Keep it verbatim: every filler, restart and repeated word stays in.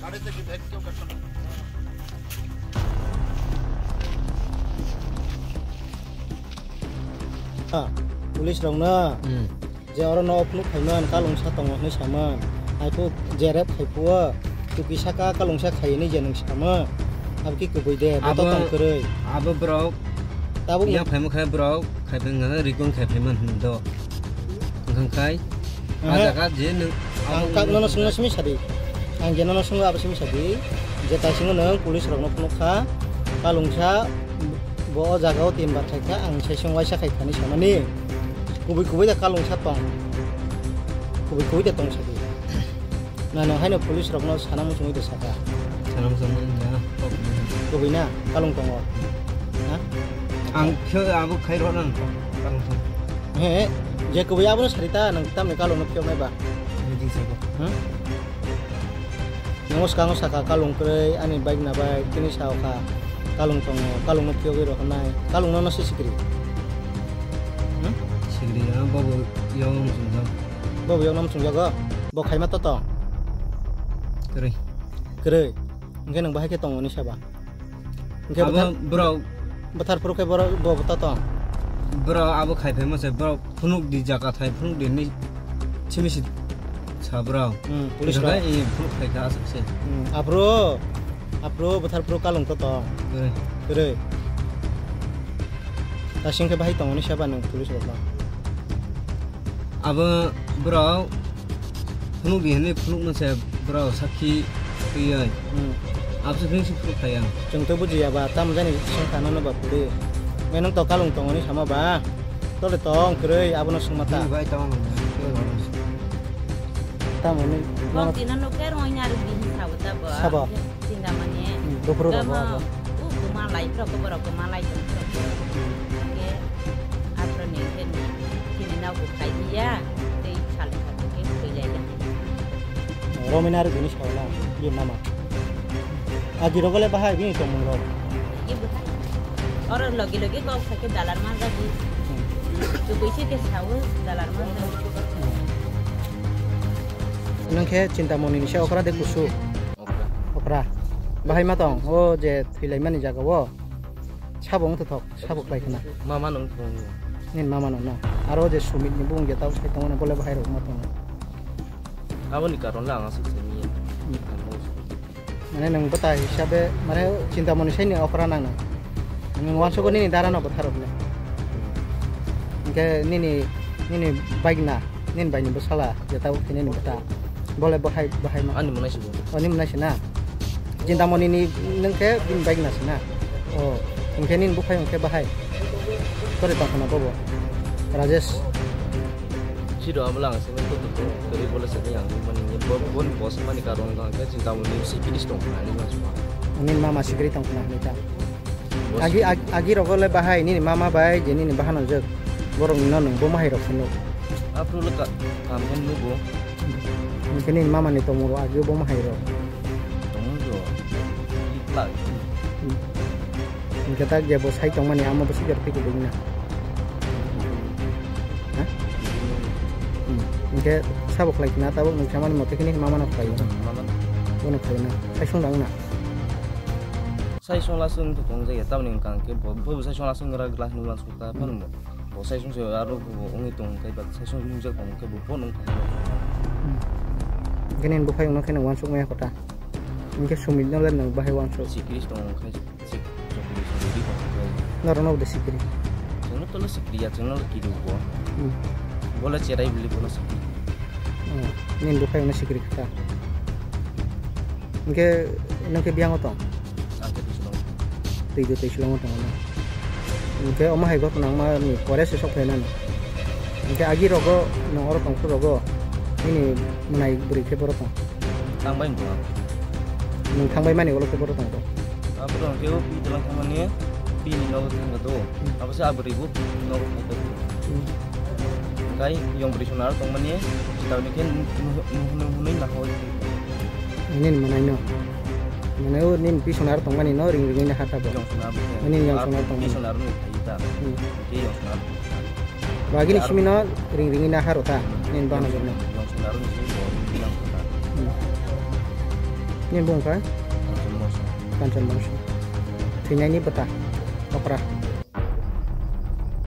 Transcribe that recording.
Ah, police rok no. Hmm. Je oro no phunuk phaiman, kalungsa tongo hinwi saman. Hai phuk je rep khai phuo, tuki saka kalungsa khai hinwi je nwng saman. Abo ki kubui de, bo to Abo, tong kwrwi. Abo borok Tabuk yang phaima khe borok khai phai wngkha khe rikung khai phaiman hwnwi do. Wngkha khai, a Aha. jaga je nwng Ang abo tak nono wngkha sungna khai. Simi sadi. Ang je nono sungo abo simi sadi. Je tai singo nwng police rokno phunuk kha, kalungsa bo o jaga o tin bar khai kha, ang sai sung waisa khai khani samani. Kubui kubui da kalungsa tong. Kubui kubui da tong sadi. Na, no, haino police rokno sana muchungwi de saka. Sana muchungwi na, kok. Kubui na, kalung tongo. Ha? Ang khe abo khai rw nang, kalung tong. He, je kubui abono sarita, nang tamni kalungno phiyok nai ba. Meeting sabo. Hmm? Nongo swkango saka kalung kwrwi, ani bike na bai, tini sao kha, kalung tongo, kalungno phiyogwi rohornai, kalungno no se sikri. Hmm? Sikri ya, bobo yong sung jang. Bobo yong nam sung jago, bo khaima to tong. Kwrwi. Kwrwi. Hwnkhe nwng bahai khe tongo ni saba. Hwnkhe Abo bwthar-, borok bwthar phuru khe borok bo bwta tong. Borok abo khai phaima se borok phunuk di jaga thai phunuk di hinwi simi si sa borok. Hmm, police Hwnkhe rok. I phunuk khai kha aswk se. Hmm, aphuru, aphuru bwthar phuru kalung to tong. Kwrwi. Kwrwi. Tasing khe bahai tongo ni saba nwng police rok no. Abo borok phunuk di hinwi phunuk masa borok sakhi twiwi. Hmm. Abse phunuk si phunuk kaya. Chwng to bujiya ba, tamo jani song kha nono ba puli. Menung to kalung tongo ni sama ba. Tole tong kwrwi abono sung mata. Ni bai tong. Tamo ni. Bong tino nukhe rong nyaru bini sabo ta bo. Sabo. Tinda mani. Hmm, buphuru rok Gama bo. U kuma lai pro ko borok kuma lai tong pro. Ke apro ni ke ni. Chini nokbo khai ya, tei salni salni khe thwi lai lai. Romina aro bini sawi na, bini mama. Agi rogole bahai bini tongmung rok. Ye bwthai. Oro logi logi kok sakhe dalar manjak di. Hmm. Chukui se ke sawi dalar manjak. Nwng khe Chintamoni ni se okra de kusu. Okra. Okra. Bahai ma tong, o je thwi lai mani jaga o. Sabo wng thok, sabo khlai khna. Mama nung thung. Nini mama nung na. Aro je Sumit ni bung je tau sai tongo na, bole bahai rok ma tongo. Aboni karon le ang aswk se ni. Hmm. Mane nung bwta hisabe, mane Chintamoni sai ni okra nang na. Nung wansukgo nini dara no bwtharok le. Hwnkhe nini, nini bike na. Nini bai ni bwsala, je tabuk khe nini bwta. Bole bahai, bahai ma. Ani mwnai si bo. O, nini mwnai si na. Chintamoni ni nwng khe bini bai na si na. O, hwnkhe nini buphai hwnkhe bahai. Kore tong khna bobo. Rajesh. Siro abo lang se ko to to kore bole se yang mani ni bo bon boss mani ka rong dang khe Chintamoni si kiris tong khna ni ma suma. Nini mama sikri tong khna ni ta. Agi, ag-, agi rogo le bahai, nini mama bai, je nini bahan ojak. Borok no nung bo mahai rok phano. Aphuru le ka-, kam khe nugo. Hwnkhe nini mama ni tongmung rok agi bo mahai rok. Tongmung rok. Ikla. Hmm. Hwnkhe tak je bo sai tongmani amo bo sikar twi kubui na. Ha? Hmm. Hwnkhe sabo khlai khna tabuk nung samani mote khe nini mama no khlai. Hmm, mama. Bono khlai na. Sai sung dang na. Sai songla song to tong jaya, tamni wngkha hwnkhe bo, bo sai songla song gra glass ni uansuk ta phano bo. Bo sai song se aro bo wngwi tong khe ba sai song nungjak tong khe bo phone wngkha. Hmm. Hwnkhe nini buphai wngno khe nang uansuk maya kotha. Hwnkhe Sumit no le nang bahai uansuk. Sikiri tong khe sik, sik, sik, sik, sik, sik, sik. Norok no de sikiri. Chwngno tolo sikiri ya, chwngno le kiri bo. Hmm. Bola cherai bili bola sikiri. Hmm. Nini buphai wngno sikiri kha. Hwnkhe nokhe biyang o tong. Ang khe twi swlong. Twi do twi swlong tong na. Hwnkhe omo hai gotna wngma ni pore se sok phaina no. Hwnkhe agi rogo no oro tong phuru rogo nini mwnai bwrwi khe boro tong. Ang bai tong. Nwng thang bai mani ulo khe boro tong do. Abo tong khe o pi tlang thang mani pi ni nogo thang do. Hmm. Abo se abri bo nogo thang do. Hmm. Kai yong bri sonar tong mani tawni khe nuh-, nuh-, nuh-, nuh-, nuh-, na hoi. Nini mwnai no. Mane o nini pisonaro tongmani no ring ringwi na hata bo. Yong sona bo. Nini yong sona tongmani. Pisonaro ni thai ta. Hmm. Ke yong sona. Bagini simi no ring ringwi na haro ta. Hmm. Nini bana yong sona, no. Yong sona ro ni simi bo ring ringwi na haro ta. Hmm. Nini bumung kha? Kanchan Bongso. Thwinaini bwta? Okra.